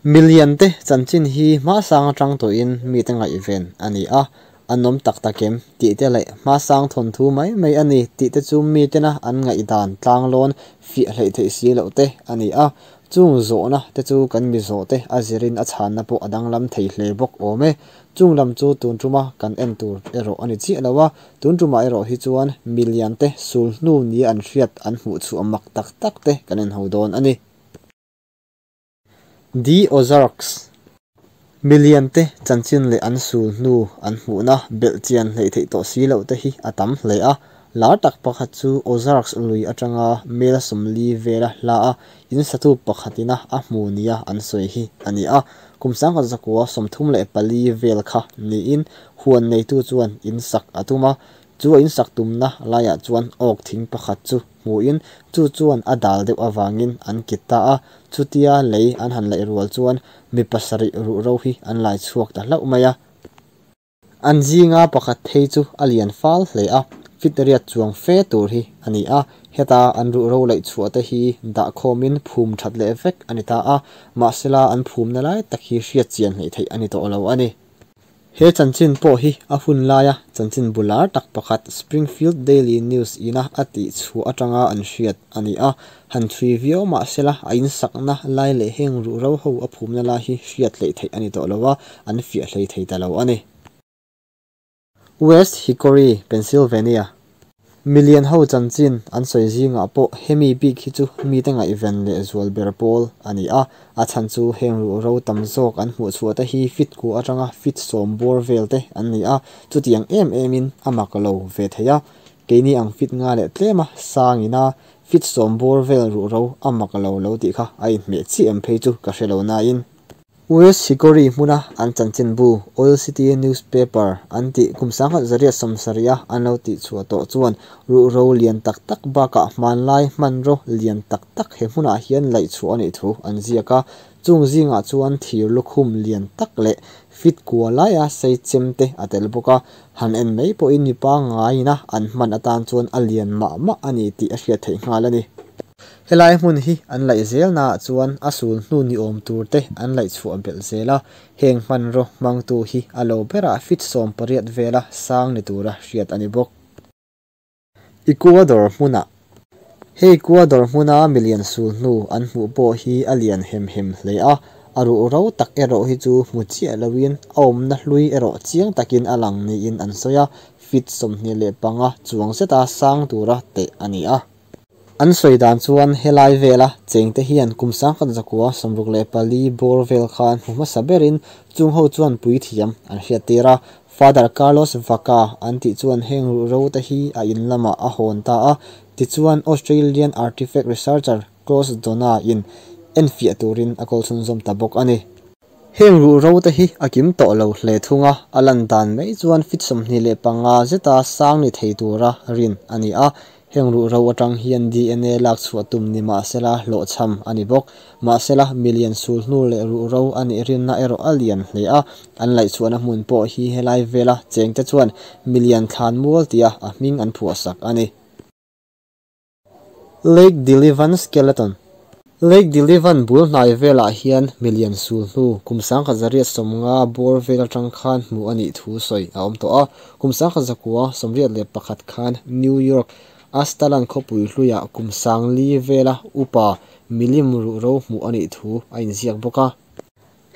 Milian te chanchin hi hmasang atang tawhin mite ngaihven a ni a, an awm tak tak em tih te leh hmasang thawnthu mai mai a ni tih te chu mitena an ngaihdan tlanglawn fiah hleih theih si loh te a ni a. Chung zawhna te chu kan mi zawh te a zirin a chhanna pawh a danglam thei hle bawk awm e. Chung lam chu tun tuma kan en tur erawh a ni chiah lo a, tun tumah erawh hi chuan milian te sul hnu nia an hriat an hmuh chhuah mak tak tak te kan en ho dawn a ni. The Ozarks Milian te chanchin leh an sul hnu an hmuhna belhchian hleih theih tawh si loh te hi a tam hle a. Lar tak pakhat chu Ozarks lui atanga mel 40 vela hla a in satu pakhatina a hmu nia an sawi hi a ni a. Kum 1934 vel kha niin huan neitu chuan in sak a tum a, chu a in sak tumna laiah chuan awk thing pakhat chu hmuin chu chuan a dal deuh awangin an kit ta a. Chutia lei an han laih rual chuan mi pasarih ruhro hi an lai chhuak ta hlauh mai a. An zinga pakhat phei chu a lian fal hle a, fit riat chuang fe tur hi a ni a. Heta an ruhro laih chhuah te hi dah khawmin phum that leh vek a ni ta a, mahsela an phumna lai tak hi hriat chian hleih theih a ni tawh lo a ni. He chanchin pawh hi a hun laia chanchin bular tak pakhat Springfield Daily News ina a tih chhuah atanga an hriat a ni a. Han chhui viau mahsela a in sakna lai leh heng ruhro ho a phumna lai hi hriat hleih theih a ni tawh lo a, an fiah hlei thei ta lo a ni. West Hickory, Pennsylvania. Milian ho chanchin an sawi zingah pawh hemi bik hi chu mite ngaihven leh zual ber pawl a ni a. A chhan chu heng ruhro tam zawk an hmuh chhuah te hi fit ku atanga fit 10 bawr vel te an ni a, chutiang em emin a mak lo ve thei a. Keini ang fit nga leh tlema sangina fit 10 bawr vel ruhro a mak lo lo tih kha a inhmeh chi em phei chu ka hre lo nain. West Hickory hmuna an chanchin bu Oil City Newspaper an tih kum 1970 a an lo tih chhuah tawh chuan ruhro lian tak tak bakah hmanlai hmanraw lian tak tak he hmunah hian laih chhuah a nih thu an ziak a. Chung zingah chuan thir lukhum lian tak leh fit kua laia sei chem te a tel bawk a. Han en mai pawhin mipa ngaina an hman atan chuan a lian mah mah a ni tih a hriat theih nghal a ni. Helai hmun hi an laih zelna ah chuan a sul hnu ni awm tur te an laih chhuah belh zel a. Heng hmanraw hmangtu hi a lo berah fit 18 vela sang ni tura hriat a ni bawk. Ecuador hmunah Hei Ecuador hmuna milian sul hnu an hmuh pawh hi a lian hem hem hle a. A ruhro tak erawh hi chu hmu chiah loin a awmna hlui erawh chiang takin a lang niin an sawi a. Fit 25 chuang zeta sang tura teh a ni a. An sawi dan chuan helai vela chengte hian kum 1964 bawr vel khan hmu hmasa berin chung ho chuan pui thiam an hriat tir a. Father Carlos Vaca an tih chuan heng ruhro te hi a in lamah a hawn ta a. Tichuan Australian artifact researcher Klaus Dona in enfiah turin a kawl chhunzawm ta bawk a ni. Heng ruhro te hi a kim tawh lo hle thunga a lan dan mai chuan fit 25 zeta sang ni thei tura rin a ni a. Heng ruhro atang hian DNA lak chhuah tum ni mahsela hlawhchham a ni bawk. Mahsela milian sul hnu leh ruhro a nih rinna erawh a lian hle a. An laih chhuahna hmun pawh hi helai vela chengte chuan milian thlan mual tia a hming an phuah sak a ni. Lake Dilivan Skeleton Lake Dilivan bul hnai velah hian milian sul hnu kum 1950 bawr vel atang khan hmuh a nih thu sawi a awm tawh a. Kum 1981 khan New York Astalan khawpui hluiah kum 4000 vela upa milim ruhro hmuh a nih thu a inziak bawk a.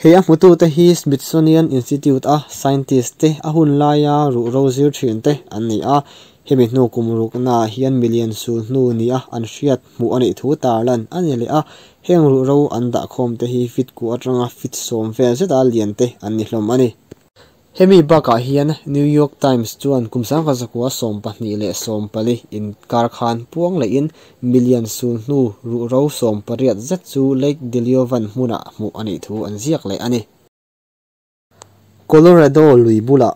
Hei a hmutu te hi Smithsonian Institute a scientist te a hun laia ruhro zir thin te an ni a. Hemi hnu kum rukna hian milian sul hnu ni a an hriat hmuh a nih thu tarlan a ni leh a. Heng ruhro an dah khawm te hi fit ku atanga fit 10 vel zeta lian te an ni hlawm a ni. Hemi bakah hian New York Times chuan kum 1912 leh 14 in kar khan puang lehin milian sul hnu ruhro 80 zet chu Lake Diliovan hmunah hmuh a nih thu an ziak leh a ni. Colorado lui bulah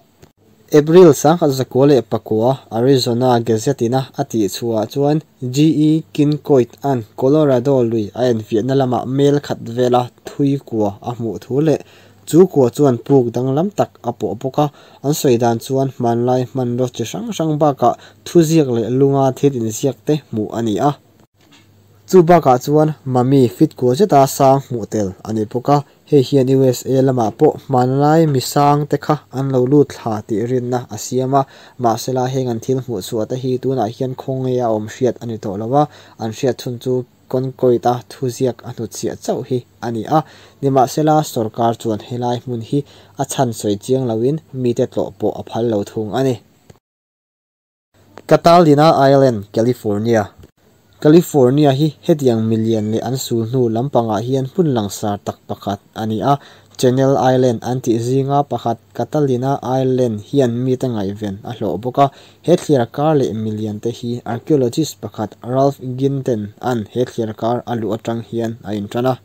April 1909 Arizona Gazette ina a tih chhuah chuan G.E. Kincoit an Colorado lui a enfiahna lamah mel khat vela thui kua a hmuh thu leh chu kua chuan puk danglam tak a pawh bawk a. An sawi dan chuan hmanlai hmanraw chi hrang hrang bakah thu ziak leh lunga thil inziak te hmuh a ni a. Chu bakah chuan mummy fit kual zeta sang hmuh tel a ni bawk a, hei hian USA lamah pawh hmanlai mi sang te kha an lo lut thla tih rinna a siam a, mahsela heng an thil hmuh chhuah te hi tunah hian khawnge a awm hriat a ni tawh lo a, an hriat chhun chu Concoid a thuziak a hnutchhiah chauh hi a ni a, nimahsela sorkar chuan helai hmun hi a chhan sawi chiang loin mite tlawh pawh a phal lo thung a ni. Catalina Island, California. California hi hetiang milian leh an sul hnu lampangah hian hmun langsar tak pakhat a ni a. Channel Island an tih zinga pakhat Catalina Island hian mite ngaihven a hlawh bawk a. He thliar kar leh milian te hi archaeologist pakhat Ralph Ginten an he thliar kar a luh atang hian a intan a.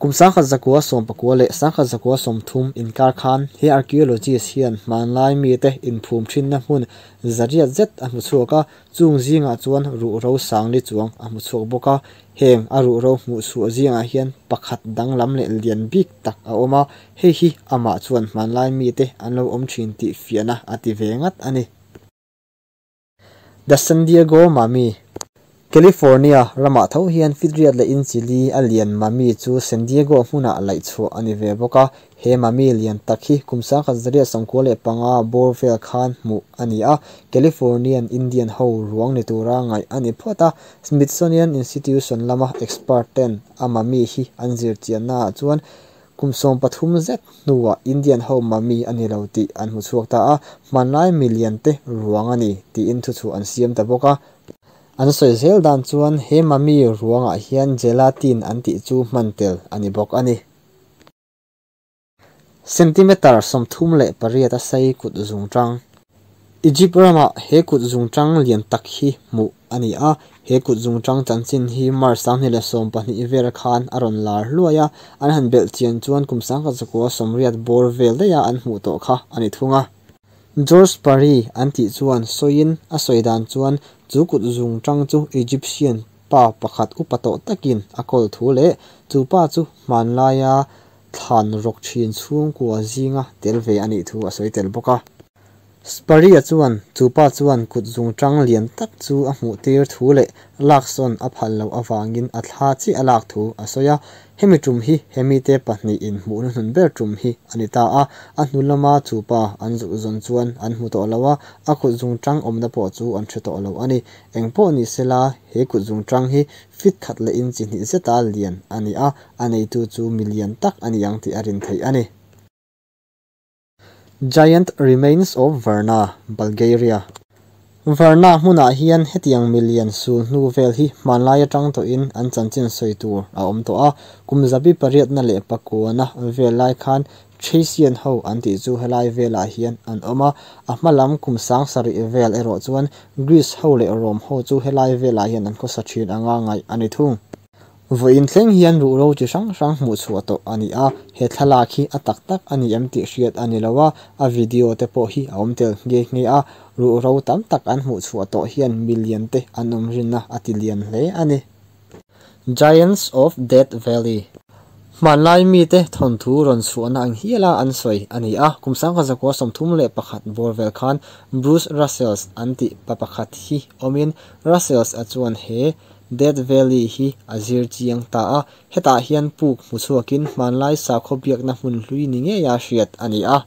Kum 1990 leh 1930 inkar khan he archaeologist hian hmanlai mite inphum thinna hmun zariat zet a hmu chhuak a, chung zingah chuan ruhro sangli chuang a hmu chhuak bawk a. Heng a ruhro hmuh chhuah zingah hian pakhat danglam leh lian bik tak a awm a, hei hi amah chuan hmanlai mite an lo awm thin tih fiahna a ti ve ngat a ni. The San Diego Mummy, California ramah tho hian fitriat leh inchi li a lian mummy chu San Diego hmunah laih chhuah a ni ve bawk a. He mummy lian tak hi kum 1995 bawr vel khan hmuh a ni a, Californian Indian ho ruang ni tura ngaih a ni phawt a. Smithsonian Institution lama expert ten a mummy hi an zir chiannaah chuan Kum 13 zet hnuah Indian ho mummy a ni lo tih an hmu chhuak ta a, hmanlai milian te ruang a ni tiin thuchhuah an siam ta bawk a. An sawi zel dan chuan he mummy ruangah hian gelatin an tih chu hman tel a ni bawk a ni. Centimeter 38 a sei kut zungtang. Egypt ramah he kut zungtang lian tak hi hmuh a ni a, he kut zungtang chanchin hi March 2012 vel khan a rawn lar hluai a, an han belh chian chuan kum 1980 bawr vel daiha an hmuh tawh kha a ni thung a. George Parry an tih chuan sawiin a sawi dan chuan chu kut zungtang chu Egyptian pa pakhat upa tawh takin a kawl thu leh chu pa chu hmanlaia thlan rawk thin chhungkua zinga tel ve a nih thu a sawi tel bawk a. Sparry-a chuan chu pa chuan kut zungtang lian tak chu a hmuh tir thu leh laksawn a phal loh avangin a thla chiah a lak thu a sawi a. Hemi tum hi hemi te pahnih in hmuh hnuhnun ber tum hi a ni ta a, a hnu lama chu pa an zuk zawn chuan an hmu tawh lo a, a kut zungtang awmna pawh chu an hre tawh lo a ni. Eng pawh ni sela he kut zungtang hi fit khat leh inchi hnih zeta lian a ni a, a neitu chu milian tak a ni ang tih a rin theih a ni. Giant Remains of Varna, Bulgaria. Varna hmunah hian hetiang milian sul hnu vel hi hmanlai atang tawhin an chanchin sawi tur a awm tawh a, kum zabi pariatna leh pakuana vel lai khan Thracian ho an tih chu helai velah hian an awm a, a hma lam kum 7000 vel erawh chuan Greece ho leh Rome ho chu helai velah hian an khawsa thin anga ngaih a ni thung. Vawiin thleng hian ruhro chi hrang hrang hmuh chhuah tawh a ni a, he thlalak hi a tak tak a ni em tih hriat a ni lo a, a video te pawh hi a awm tel nghe nghe a, ruhro tam tak an hmuh chhuah tawh hian milian te an awm rinna a ti lian hle a ni. Giants of Death Valley. Hmanlai mite thawnthu rawn chhuahna ang hiala an sawi a ni a, kum 1931 bawr vel khan Bruce Russells an tih pa pakhat hi awmin Russells a chuan he Death Valley hi a zir chiang ta a, hetah hian puk hmu chhuakin hmanlai sakhaw biakna hmun hlui ni ngeia hriat a ni a.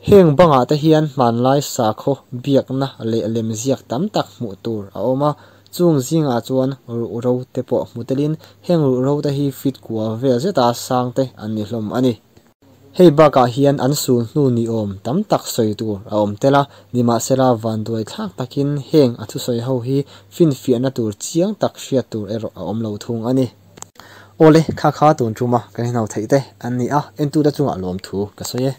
Heng bangah te hian hmanlai sakhaw biakna leh lemziak tam tak hmuh tur a awm a, chung zingah chuan ruhro te pawh hmu telin heng ruhro te hi fit kua vel zeta sang te an ni hlawm a ni. Hei bakah hian an sul hnu ni awm tam tak sawi tur a awm tel a, nimahsela vanduai thlak takin heng a thusawi ho hi finfiahna tur chiang tak hriat tur erawh a awm lo thung a ni. Awle, kha kha tun tuma kan inho theih te an ni a, entute chungah lawmthu ka sawi e.